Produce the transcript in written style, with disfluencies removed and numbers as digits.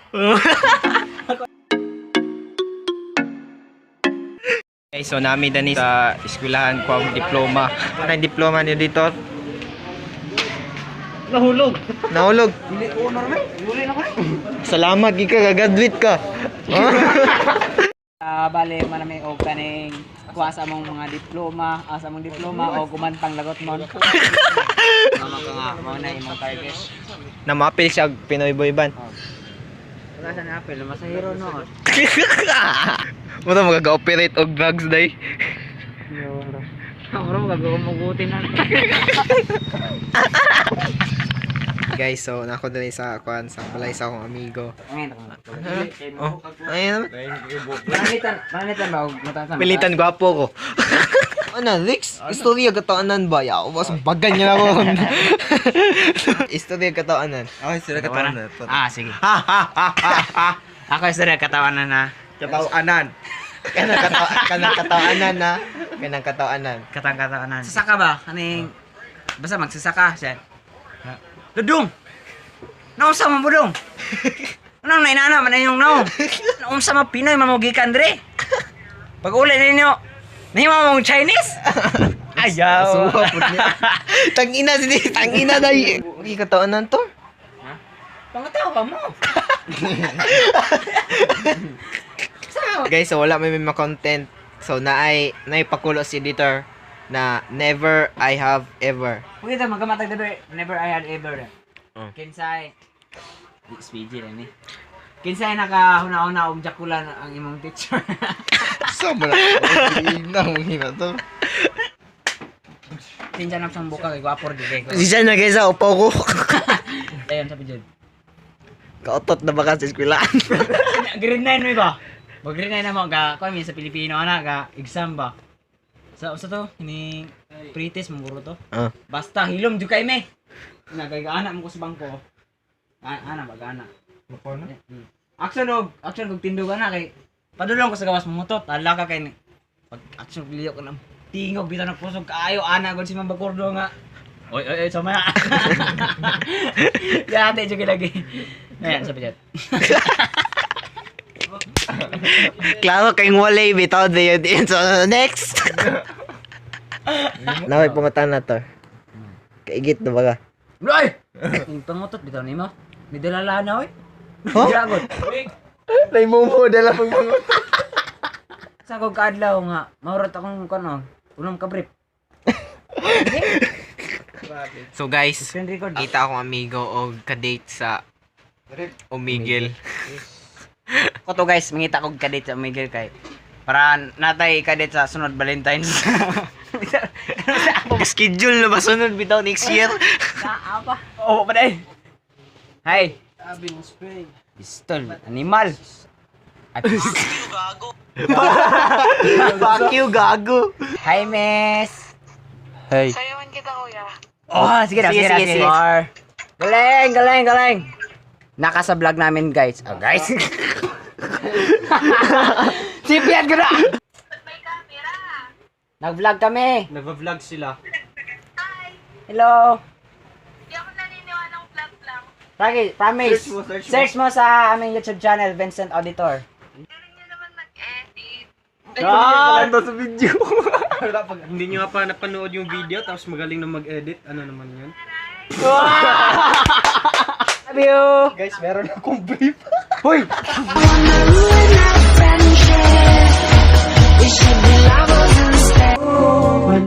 Okay, so nami dani sa eskwelahan ko ang diploma. Ano ang diploma niyo dito? Nahulog. Nahulog. Salamat gid ka, gagraduate ka. Ah, bale man may og kaning kuha sa among mga diploma, sa among diploma o gumantang lagot mon. Mama ka nga, mao na imong target. Na maapil siya og Pinoy boy band. Wala sa na-apel, masahiro no. Mo to magaga-operate og drugs day. Bro, gagawin na. Guys, so nako dali sa kuan sa balay sa akong amigo. Oh, ayun. Mananitan, mananitan ba og matatan? Pilitan gwapo ko. Ano, Rix? Istorya kataanan ba? Yaw, mas bagan niya na ako. Istorya kataanan. Okay, sila katawanan. Ah, sige. Ha ha ha ha ha. Ako istorya katawanan na. Katawanan. Kanang kanang kataanan na. Kanang kataanan. Katang katawanan. Sasaka ba? Kaning basta magsasaka siya. Dudong. Naunsa man budong? Anong nainana man inyong naong? Naunsa man Pinoy mamugikan dre? Pag uli ninyo, nahimo mong Chinese? Ayaw. Suwa pud niya. Tangina si tangina dai. Hindi kataanan to. Pangatawa mo. Guys, so wala may may content. So naay naay pakulo si editor na never I have ever. Pwede magamatag never, never I had ever. Oh. Kinsay di SPG lang ni. Kinsay nakahuna-una og jakulan ang imong teacher. Sa mo na. Ina mo hina to. Kinsa na sa buka kay gwapo gyud kay ko. Siya na guys, upo ko. Dayon sa pijud. Kautot na baka sa eskwelahan. Grade 9 mi ba? Mag grade 9 na mo ga kuan mi sa Pilipino ana ga exam ba. Sa usa to ni pre-test mo guro to. Ah. Basta hilom jud kay me. Na kay ana mo ko sa bangko. Ana ba ana. Action og action og tindog ana kay padulong ko sa gawas mumutot. Ala ka kay ni. Pag action og liyo ko ng tingog bitaw ng kusog kaayo ana gud si Ma'am Bakurdo nga. Oy oy oy sama na. Yate jud lagi. Ayan sa pijat. Klaro kayong walay bitaw dayon. So next. Naway pangutan na to. Kaigit na baka. Roy! Yung pangutot bitaw nimo. May dalala na oy. Huh? Dragon. Nay momo dala pag pangutot. Sa kog kaadlaw nga mahurot akong kuno, unong kabrip. So guys, Screen record. kita akong amigo og kadate sa Omigil. Ko to guys, mangita kog kadate sa Miguel kay para natay kadate sa sunod Valentine's. Schedule na ba sunod bitaw next year? Apa? Oo pa day. Hi. Pistol, animal. Ay, Fuck you, gago. Hi, miss. Hey. Sayawan kita, kuya. Oh, sige na, Sige, sige, na, sige, sige. sige. Galing, galing, galing. Naka sa vlog namin, guys. Oh, guys. Sipian ko na. May camera. Nag-vlog kami. Nagva-vlog sila. Hi. Hello. Hindi ako naniniwalang vlog lang. Lagi, promise. Search mo, search mo. Search mo sa aming YouTube channel, Vincent Auditor. Galing niyo naman mag-edit. Ah! sa video. Hindi nyo nga pa napanood yung video tapos magaling na mag-edit. Ano naman yun? Love you. Guys, meron akong brief. Hoy! Wanna